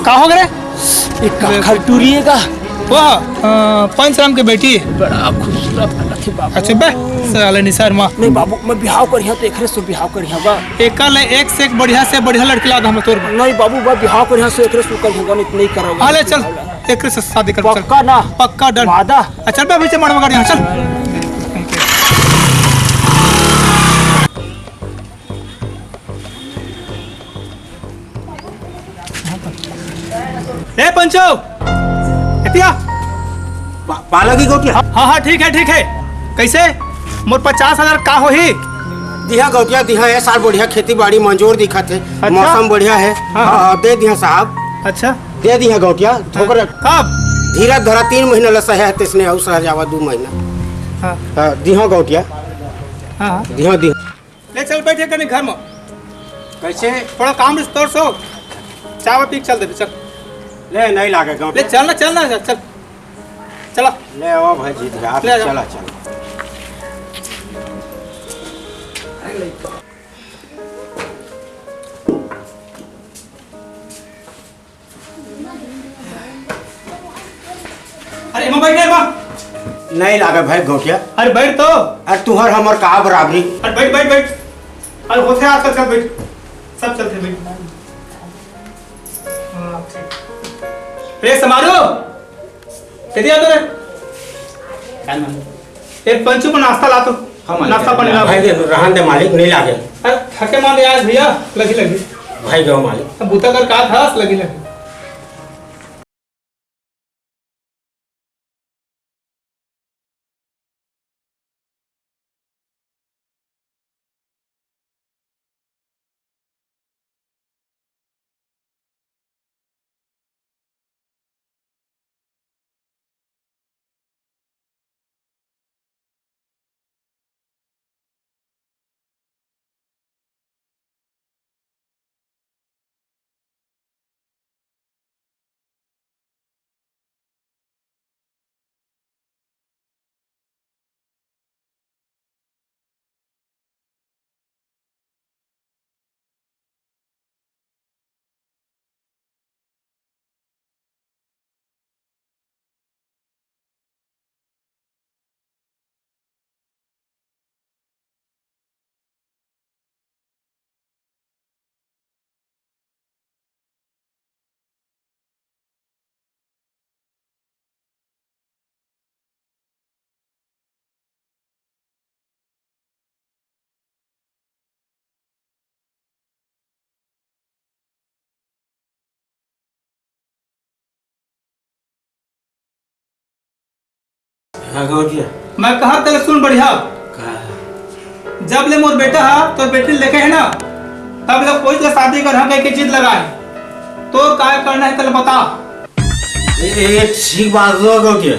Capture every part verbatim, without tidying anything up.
का हो गे? एक काखर टूरी हे का? वो, अ, पंचराम के बेटी। बड़ा खूबसूरत लगत हे बाबू। अच्छा बे, साले निसार माँ। नहीं बाबू, मैं बिहाव करिहा तो एकरे से बिहाव करिहा बा। एकर ले एक से एक बढ़िया से बढ़िया लड़की ला द हम तोर बर। नहीं बाबू, मैं बिहाव करिहा से एकरे से करिहा, नहीं, नहीं करब। हाँ, ले चल, एकरे से शादी कर, चल। पक्का ना? पक्का done। वादा? आ, चल बे, पीछे मड़वा गाड़ी, हाँ, चल। ए पंचो, एतिया। पा-, पाला की गोटिया। हाँ, हाँ, ठीक है, ठीक है। कैसे? मोर पचास हजार का होही? दिहा गौटिया, दिहा, ए साल बढ़िया खेती बाड़ी मंजूर दिखत हे। अच्छा। मौसम बढ़िया हे। हाँ, हाँ, हाँ। हाँ, दे दिहा साहब। अच्छा। दे दिहा गौटिया, हाँ। थोकरे। कब? धीरज धरा, तीन महीना ले सहे हे, तइसने अउ सह जावा दू महीना। हाँ। हाँ, दिहा गौटिया। हाँ, हाँ। दिहा, दिहा। ले चल, बैठे कने घर में। कैसे? थोड़ा काम रिस तोर सो। चाय पी के चल देबे, चल। ले, नहीं लागे गाँव ले, पे। चल ना, चल ना, चल। चला। ले आओ भाई जी, ध्यान ले आ जा। चला, चला। अरे, एमा बैठ, एमा। नहीं लागे भाई गौटिया। अरे, बैठ तो। अरे, तुहर हमर का बराबरी? अरे, बैठ, बैठ, बैठ। अरे, होथे आजकल, सब बैठ। सब चलथे, बैठ। हाँ, ठीक। रे, समारू, कइती आ तो रे? का नाम? ए, पंचू को नाश्ता ला तो। हाँ, मालिक। नाश्ता पानी ला। भाई, दे, रहन दे, मालिक, नहीं लागे। अरे, थके मांदे आज भैया, लगी, लगी। भाई गो मालिक। अब बूता कर का था, लगी, लगी। हाँ, गौटिया। मैं कहा तेला सुन बढ़िया। का? जब ले मोर बेटा हा, तोर बेटी ल देखे हे ना, तब ले कोई से शादी कर हाँ कह के जिद लगाए। तो काय करना हे तेला बता। ए, ए, ठीक बात हो गौटिया।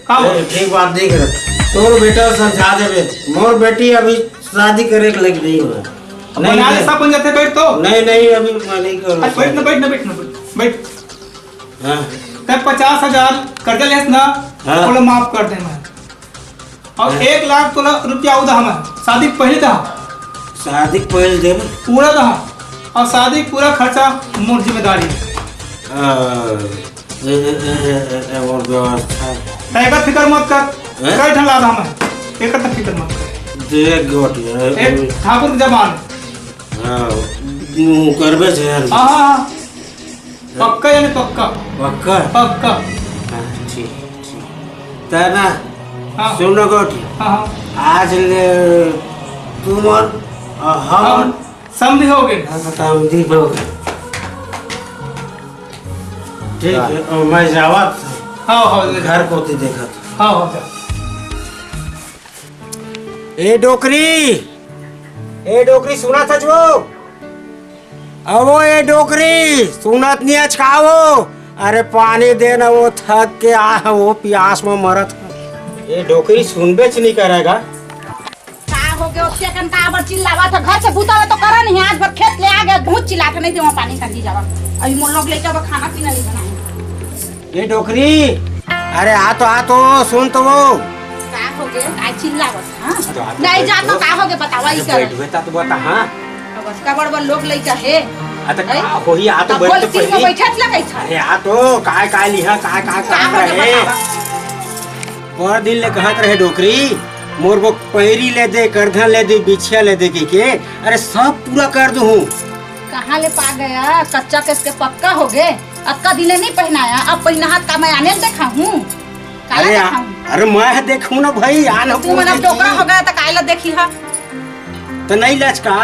का हो? ए, ठीक बात देख रहे। तोर बेटा समझा देबे। मोर बेटी अभी शादी करे के लग नहीं हो। नहीं, बना ले, नहीं। सब बन जाते, बैठ तो। नहीं, नहीं, अभी मैं नहीं करूँ। अरे, बैठ ना, बैठ ना, बैठ ना, बैठ, बैठ। हाँ। तै पचास हजार कर्जा लेस ना, हाँ। ओला माफ कर दे मैं। और हाँ। एक लाख तोला रुपया उदा हमर शादी के पहले दा। शादी के पहले देबे? पूरा दा। और शादी के पूरा खर्चा मोर जिम्मेदारी। आ, ए, ए, ए, ए, ए, ए, मोर व्यवस्था। तै एकर फिकर मत कर। हैं? कई ठन ला दा मैं। एकर तक फिकर मत कर। देख गोटिया, ए, ए, ठाकुर के जबान। हाँ, यूं करबे से यार। हाँ, हाँ, हाँ। पक्का यानी पक्का? पक्का? पक्का। हाँ, ठीक, ठीक। त ना, हाँ। सुनो गोटी। हाँ, हाँ। आज ले तुमन, अ, हम हम समधी हो गए। हम समधी हो गए। ठीक हाँ। है, अ, मैं जावत। हाँ, हाँ, ले जा। घर कोती देखत। हाँ, हाँ, जा। ए डोकरी, ए डोकरी, सुनत हच वो? अवो ए डोकरी, सुनत नहीं हच का वो? अरे पानी दे ना, वो थक के आ, वो प्यास में मरत। ए डोकरी सुनबेच नहीं करेगा। का हो गया? ओते कन का आबर चिल्लावत ह? घर से बूता तो करा नहीं, आज भर खेत ले आ गया, बहुत चिल्लात नहीं देवा पानी संगी जावा। अभी मोर लोग लेके अब खाना पीना नहीं बनाए। ए डोकरी, अरे आ तो, आ तो, सुन तो वो। का हो गया? काय चिल्लावत, हाँ? अरे आ तो नहीं बैठ जा तो तो। का हो गया, बतावा अरे ही कर। बैठ बेटा, तो बता, हाँ? अब अतका बड़ बड़ लोग लइका हे। आ त का हैं? होही, आ तो अब बैठ बोल, तो सीट में पहली। बैठत ला कैसा? अरे आ तो काय काय लिहा, काय काय का काम बोले रहे? बतावा? बड़ दिन ले कहत रहे डोकरी, मोर बर पैरी ले दे, करधन ले दे, बिछिया ले दे के, के। अरे सब पूरा कर दूहूँ। कहाँ ले पा गया? कच्चा केस के पक्का हो गे। अतका दिन ले नहीं पहनाया, अब पहनाहत का मैं आने देखा हूँ। काला अरे आ, देखा हूँ? अरे मैं देखूँ ना भाई, आन तू मन अब डोकरा हो गया त काला देखी हा? त नहीं लचका।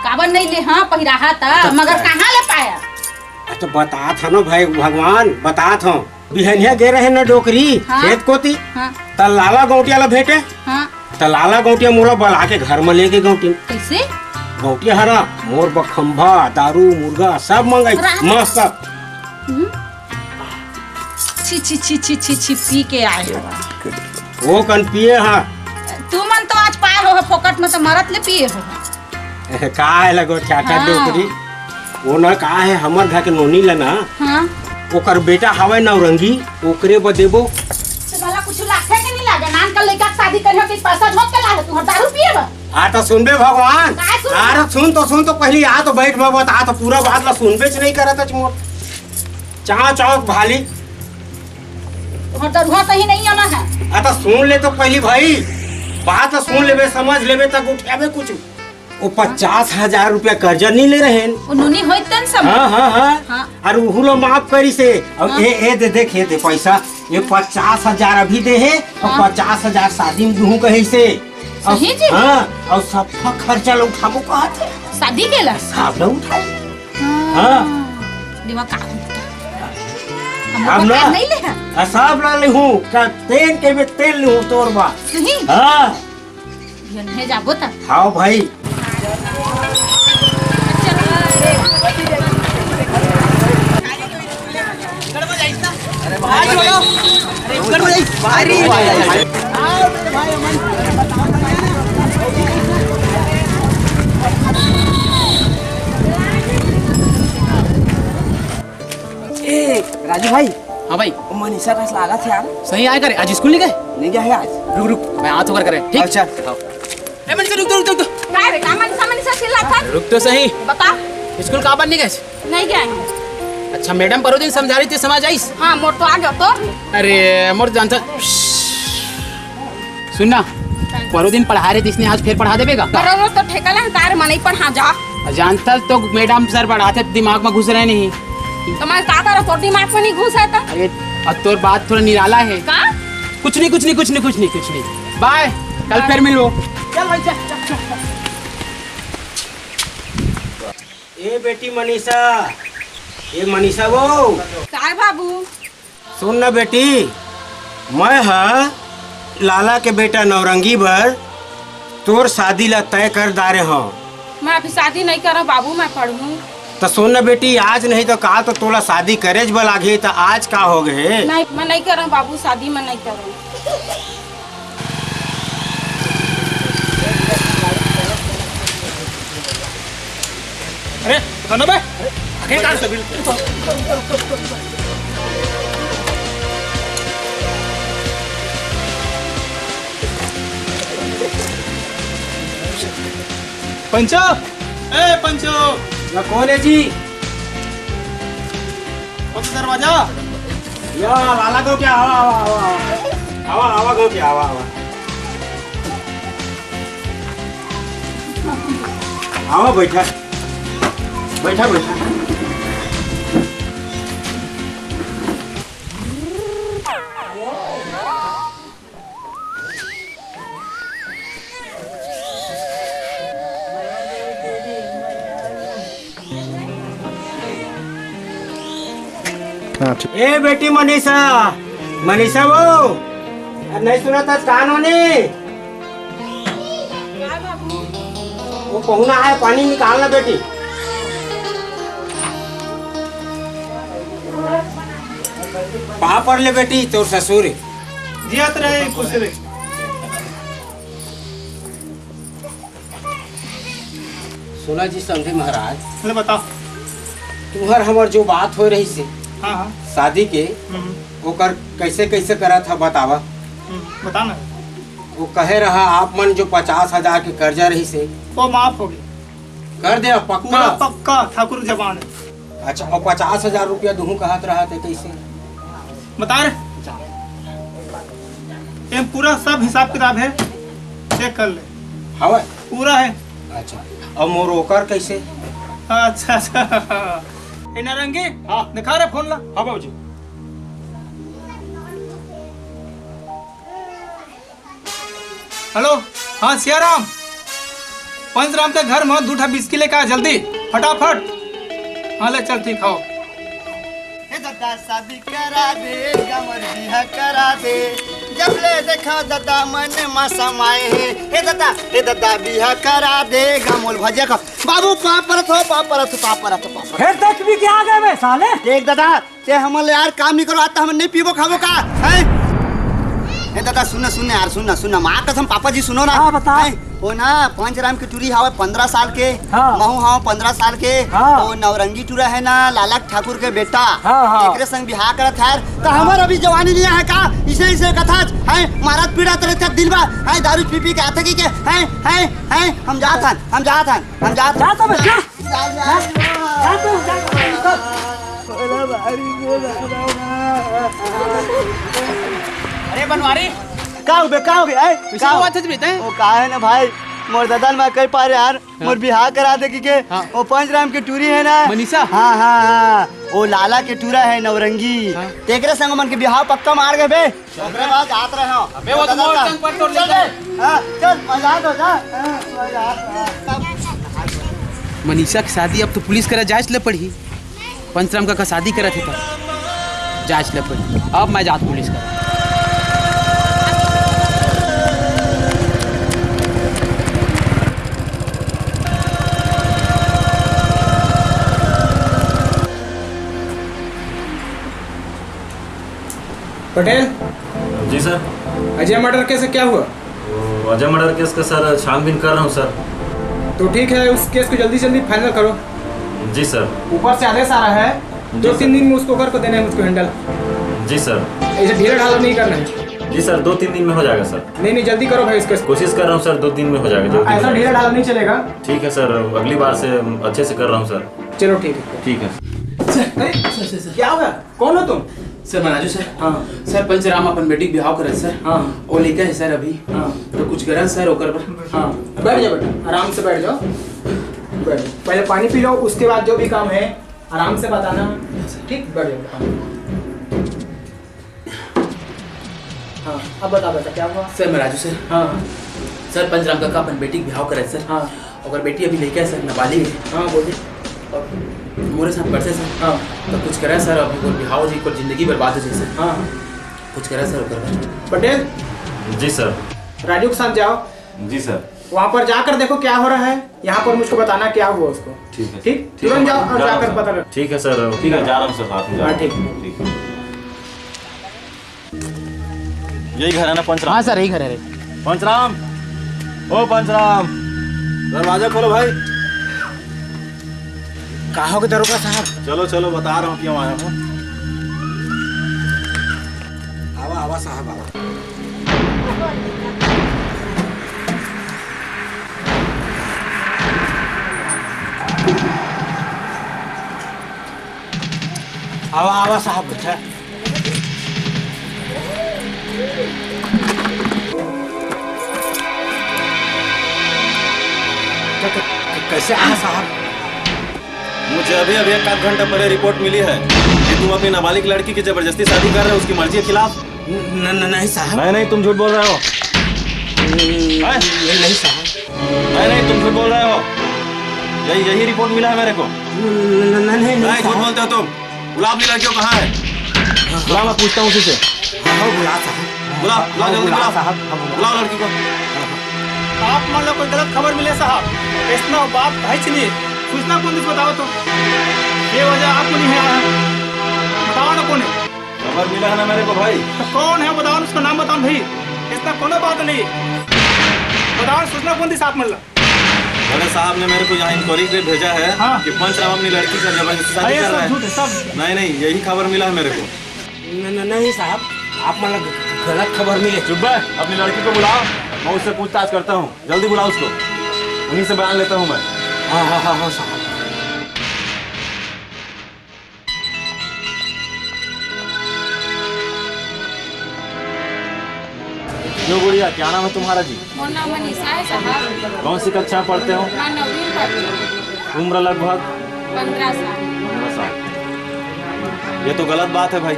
काबर नहीं ले, हाँ, पहिराहा त, त मगर कहाँ ले पाया? अ, त बतात हन ना भाई भगवान, बतात हन। बिहनिया गे रहे ना डोकरी, हाँ। खेत कोती। हाँ। त लाला गौंटिया ला भेंटे। हाँ। त लाला गौंटिया मोला बला के घर म लेगे गौंटिन। कैसे? गौंटिया हरा, मोर बर खंभा, दारू, मुर्गा सब मंगाई। रात मस्त। हम्म। छी, छी, छी, पी के आए हो। वो कन पिए हा। तू मन तो आज पाए हो, फोकट में तो मरत ले पिए हो। का है लगो चाटा हाँ। डोकरी? वो ना का है, हमर घर के नोनी ला ना, हाँ। ओकर बेटा हवय नौरंगी, ओकरे बर देबो। तुम्हारा कुछ लागथे के नहीं लागे? नान का लइका के शादी करे हो कि पैसा झोंक के लागे? तुम्हारा दारू पिए बा? आ तो सुनबे भगवान। काय सुन? आ रे सुन तो, सुन तो पहली, आ तो बैठ बाबा, आ तो पूरा बात ला सुनबे च नहीं करत अच मोर। चाव चाव भाली। तुम्हारा दरुआ सही नहीं आना है। आ तो सुन ले तो पहली भाई, बात ला सुन लेबे, समझ लेबे तब उठाबे कुछ। वो पचास हजार रुपया कर्जा नहीं ले रहे हैं। वो नोनी होई तन सब। हाँ, हाँ, हाँ। हाँ। और उहू लो माफ करी से। और हाँ। ए, ए दे, देख, ये दे पैसा। ये पचास हजार अभी दे है और हाँ। पचास हजार शादी में दूहूं कहे से। और सही जी? हाँ, और सब खर्चा लो उठाबो कहा थे। शादी के ला? सब लो उठाए। हाँ। हाँ। दिमाग का अब ना। नहीं ले है। आ, सब ला ले हूँ। का तेल के भी तेल ले हूँ तोर बा। सही? हाँ। यन्हे जाबो त। हाव भाई। ए, राजू भाई। हाँ भाई। वो मनीषा कस लागत हे यार। सही आय करे, आज स्कूल नहीं गए? नहीं गया है आज। रुक, रुक, मैं हाथ होकर करे, ठीक? अच्छा। हाँ। ए, मनीषा, रुक, रुक, रुक, रुक। काय रे, का मनीषा, मनीषा चिल्लात हस? रुक तो सही। बता। स्कूल काबर नहीं गए? नहीं गए हैं। अच्छा, मैडम परो दिन समझा रही थी, समझ आइस? हाँ, मोर तो आ गया तो। अरे, मोर जानता। सुन ना, परो दिन पढ़ा रहे थे, इसने आज फिर पढ़ा देबे का? पर रोज तो ठेका ला तार मनई पढ़ा जा। जानता तो मैडम सर पढ़ाते दिमाग में घुस रहे नहीं। तो मैं का करो, तोर दिमाग में नहीं घुस है तो? अरे, अब तोर बात थोड़ा निराला है। का? कुछ नहीं, कुछ नहीं, कुछ नहीं, कुछ नहीं, कुछ नहीं। बाय, कल बाय। फिर मिलो। चल भाई, चल, चल, चल। ए बेटी मनीषा, ए मनीषा वो। काय बाबू? सुन न बेटी, मैं ह लाला के बेटा नौरंगी बर तोर शादी ला तय कर डारे हव। मैं अभी शादी नहीं करव बाबू, मैं पढ़ूं। त सुन न बेटी, आज नहीं तो काल तो तोला शादी करेच बर लागही, त आज का हो गए? नहीं, मैं नहीं करव बाबू, शादी मैं नहीं करव। अरे, उठा ना बे। अरे, आगे काट। पंचो, ए पंचो। या कौन है जी? कौन सा दरवाजा? या लाला को क्या? आवा, आवा, आवा, आवा। आवा, आवा, गो क्या? आवा, आवा। आवा, बैठा। बैठा, बैठा। हाँ, ठीक। ए बेटी मनीषा, मनीषा वो, नहीं सुनत हस कान हो ने? वो पहुना है, पानी निकालना बेटी। पाँव पर ले बेटी, तोर ससुर है। जियत रहे, खुश रहे। सुना जी समधी महाराज, ले बताओ। तुम्हर हमर जो बात होय रहिस हे हाँ, हाँ। शादी के, हम्म। ओकर कैसे कैसे करत हा बतावा। हम्म, बता ना। वो कहे रहा आप मन जो पचास हजार के कर्जा रहिस हे, वो माफ हो गया। कर दे, पक्का? पूरा पक्का, ठाकुर जबान है। अच्छा, अउ पचास हजार रुपया दूहूं कहत रहा थे, कइसे? बता रे। ये पूरा सब हिसाब किताब है, चेक कर ले। हवय? पूरा है। अच्छा, अउ मोर ओकर कइसे? अच्छा, अच्छा। ए नौरंगी, हाँ। दिखा रे फोन ला। हाँ बाबूजी। हेलो, हाँ सियाराम, पंचराम के घर में दू ठा बिस्की लेके आ जल्दी, फटाफट। हाँ ले चल, ठीक हो। हे दादा शादी करा दे, हमर बिहा करा दे, जब ले देखा दादा मन मा समाए हे। हे दादा, हे दादा बिहा करा दे, गमोल भजिया खा। बाबू पाँव परत हो, पाँव परत हो, पाँव परत हो, पाँव परत हो। फिर तक भी क्या आ गए बे साले? देख दादा, ते हमन ले यार काम नहीं करो, आज तो हमन नहीं पीबो खाबो का, हैं? ए दादा, सुन ना, सुन ना यार, सुन ना, सुन ना, माँ कसम, पापा जी, सुनो ना। हाँ, बता। हैं? वो ना, पंचराम की टूरी हवे पंद्रह साल के, हाँ। महू हवे पंद्रह साल के, हाँ। वो नौरंगी टूरा है ना, लाला ठाकुर के बेटा, हाँ, हाँ। एकरे संग बिहाव करत है यार, तो हमर अभी जवानी नहीं है का? इसे, इसे कथा है, मारत पीड़त रहते दिन भर, हैं, दारू पी पी के आते की के, हैं, हैं, हैं, हम जात हन, हम जात हन, हम जात हन। जा तो बे, जा। जा, जा, जा। जा तो, जा तो। अरे बनवारी, का हो बे, का हो बे, ए? कइसे का हो? बात है बेटा? वो का है ना भाई, मोर ददन मैं कई पार यार, हाँ। मोर बिहाव करा दे कि के, हाँ। वो पंचराम के टूरी है ना? मनीषा? हाँ, हाँ, हाँ, वो लाला के टूरा है नौरंगी। हाँ। तेकरे संग मन के बिहाव पक्का मार गए बे। ओकरे बाद जात रहे हो। अबे वो तो दादा मोर साहब। टंग पर तोड़ चल देता। बे। हाँ, चल, मजा आ तो जा। हाँ, मजा आ तो, हाँ। मनीषा के शादी अब तो पुलिस करा जांच ले पड़ही। पंचराम का, का शादी करत हे त जांच ले पड़ही। अब मैं जात पुलिस करा। पटेल। जी सर। अजय मर्डर केस क्या हुआ? वो अजय मर्डर केस का सर छानबीन कर रहा हूँ सर। तो ठीक है, उस केस को जल्दी जल्दी फाइनल करो। जी सर। ऊपर से आदेश आ रहा है, जी दो सर। तीन दिन में उसको घर को देना है मुझको हैंडल। जी सर। ऐसे ढीला ढाला नहीं करना है। जी सर, दो तीन दिन में हो जाएगा सर। नहीं नहीं, जल्दी करो भाई इसको। कोशिश कर रहा हूँ सर, दो दिन में हो जाएगा, जल्दी हो ऐसा जाएगा। ढीला ढाला नहीं चलेगा। ठीक है सर, अगली बार से अच्छे से कर रहा हूँ सर। चलो ठीक है। ठीक है। सर, अरे, सर, सर, सर। क्या हुआ? कौन हो तुम? सर, मैं राजू सर। हाँ। सर, पंचराम अपन बेटी के बिहाव करत सर। हाँ। वो लइका है सर अभी। हाँ। तो कुछ करा सर ओकर बर। हाँ, बैठ जाओ बेटा, आराम से बैठ जाओ। बैठ जाओ। पहले पानी पी लो, उसके बाद जो भी काम है आराम से बताना। ठीक, बैठ जाओ। हाँ। हाँ, अब बता बेटा, क्या हुआ? सर, मैं राजू सर। हाँ। सर, पंचराम काका अपन बेटी के बिहाव करत सर। हाँ। ओकर बेटी अभी लइका है सर, नाबालिग है। हाँ, बोलिए। और मोरे साथ पढ़थे सर। हाँ। तो कुछ करा सर, अभी ओकर बिहाव हो जाए, ओकर जिंदगी बर्बाद हो जाए सर। हाँ। कुछ करा सर ओकर बर। पटेल। जी सर। राजू के साथ जाओ। जी सर। वहाँ पर जाकर देखो क्या हो रहा है, यहाँ पर मुझको बताना क्या हुआ उसको। ठीक है। ठीक? ठीक है, तुरंत जाओ और जा रहा हूँ जाकर सर। पता करो। ठीक है सर, ठीक है, जा रहा हूँ सर, साथ में जा रहा हूँ। हाँ, ठीक। ठीक है। यही घर है ना पंचराम? हाँ सर, यही घर है रे। पंचराम, ओ पंचराम, दरवाजा खोलो भाई। का हो गे दरोगा साहब? चलो चलो, बता रहा हूँ क्यों आया हूँ। आवा आवा साहब आवा। आवा आवा साहब, बैठा। क-, क-, कैसे आया साहब? मुझे अभी अभी एक आध घंटा पहले रिपोर्ट मिली है कि तुम अपनी नाबालिग लड़की की जबरदस्ती शादी कर रहे हो, उसकी मर्जी के खिलाफ। न-, न-, नहीं साहब। नहीं नहीं, तुम झूठ बोल रहे हो। नहीं साहब। नहीं नहीं, तुम झूठ बोल रहे हो। यही यही रिपोर्ट मिला है मेरे को। नहीं नहीं, झूठ बोलते हो तुम। बुला अपनी लड़की को, कहाँ है? बुला, मैं पूछता हूँ उसी से। हाँ, बुला साहब। बुला, बुला, जल्दी बुला। साहब, हाँ, बुला। बुलाओ लड़की को। आप मन ला कोई गलत खबर मिले साहब, ऐसना बात है ही नहीं। सूचना कौन दिस बताओ तो? ये वजह आपको नहीं है, बताओ ना कौन है? खबर मिला है ना मेरे को भाई। तो कौन है बताओ ना, उसका नाम बताओ भाई। ऐसना कोनो बात नहीं। बताओ, सूचना कौन दिस आप मन ला? बड़े साहब ने मेरे को यहाँ इंक्वायरी के लिए भेजा है हाँ। कि पंचराम अपनी लड़की से जबरदस्ती शादी अरे, कर रहा सब है। झूठ है, सब। नहीं नहीं, यही खबर मिला है मेरे को। न-, न-, नहीं साहब, आप मन ला ग-, गलत खबर मिले। चुप बे, अपनी लड़की को बुलाओ, मैं उससे पूछताछ करता हूँ। जल्दी बुलाओ उसको, उन्हीं से बयान लेता हूँ मैं। हाँ, हाँ, हाँ, हाँ, साहब। क्यों गुड़िया, क्या नाम है तुम्हारा जी? मोर नाम मनीषा है साहब। कौन सी कक्षा में पढ़ते हो? मैं नवीं में पढ़ती हूँ। उम्र लगभग? पन्द्रह साल। पन्द्रह साल। ये तो गलत बात है भाई,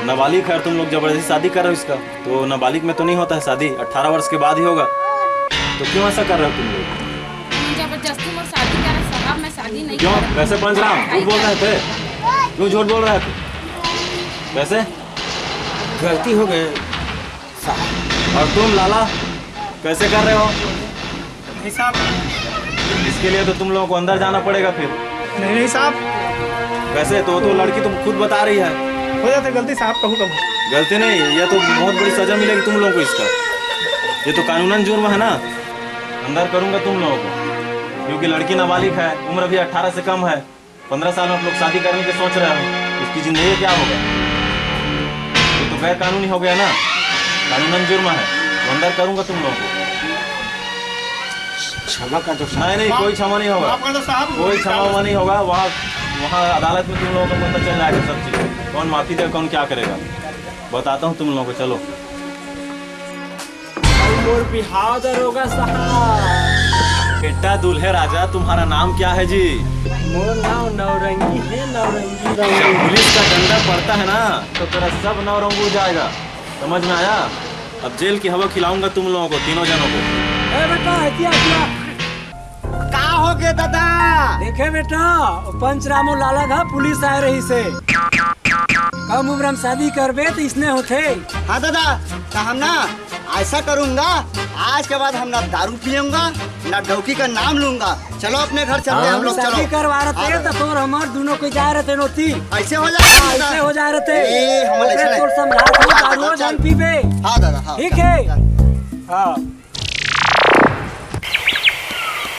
नाबालिग है और तुम लोग जबरदस्ती शादी कर रहे हो इसका। तो नाबालिग में तो नहीं होता है शादी, अठारह वर्ष के बाद ही होगा। तो क्यों ऐसा कर रहे हो तुम लोग? जबरदस्ती मोर शादी करे साहब, मैं शादी नहीं क्यों? करत। कैसे पंचराम, झूठ बोल रहे थे? क्यों झूठ बोल रहे थे? कैसे? गलती हो गई साहब। और तुम लाला, कैसे कर रहे हो? नहीं साहब। इसके लिए तो तुम लोगों को अंदर जाना पड़ेगा फिर। नहीं, नहीं साहब। वैसे तो, तो लड़की तुम खुद बता रही है। हो जाता है गलती साहब, कहूँ कहूँ। गलती नहीं, ये तो बहुत बड़ी सजा मिलेगी तुम लोगों को इसका। ये तो कानूनन जुर्म है ना, अंदर करूंगा तुम लोगों को, क्योंकि लड़की नाबालिग है, उम्र भी अठारह से कम है। पन्द्रह साल में आप लोग शादी करने की सोच रहे हो, इसकी जिंदगी का क्या होगा? ये तो गैर कानूनी हो गया ना, कानूनन जुर्म है, तो अंदर करूंगा तुम लोगों को। क्षमा कर दो साहब। नहीं, नहीं, कोई क्षमा नहीं होगा। माफ कर दो साहब। कोई क्षमा वमा नहीं होगा। वहाँ, वहाँ अदालत में तुम लोगों को पता चल जाएगा सब चीज़, कौन माफी देगा, कौन क्या करेगा, बताता हूँ तुम लोगों को। चलो। मोर बिहाव दरोगा साहब। बेटा दूल्हे राजा, तुम्हारा नाम क्या है जी? मोर नाम नौरंगी है, नौरंगी। जब पुलिस का डंडा पड़ता है ना, तो तेरा सब नौरंग उड़ जाएगा, समझ में आया? अब जेल की हवा खिलाऊंगा तुम लोगों को, तीनों जनों को। ए बेटा, हटिया, हटिया। का हो गे दादा? देखे बेटा, पंच रामो लाला का पुलिस आए रही से। कम उम्र में शादी करबे तो इसने होथे। हाँ दादा, तो हम ना ऐसा करूंगा, आज के बाद हम ना दारू पीऊंगा, ना डौकी का नाम लूंगा। चलो अपने घर चलते हैं हम लोग, शादी चलो। करवा रहे हाँ थे दादा। तो तोर हमार दोनों को जा रहे थे नोती। ऐसे हो जाए हाँ, दादा? ऐसे हो जा रहे थे। ए, हम अरे ऐसे तोर समझा दो, हाँ, दारू दादा, जान चल। पीबे। हाँ दादा, हाँ, ठीक चल, है? चल। हाँ।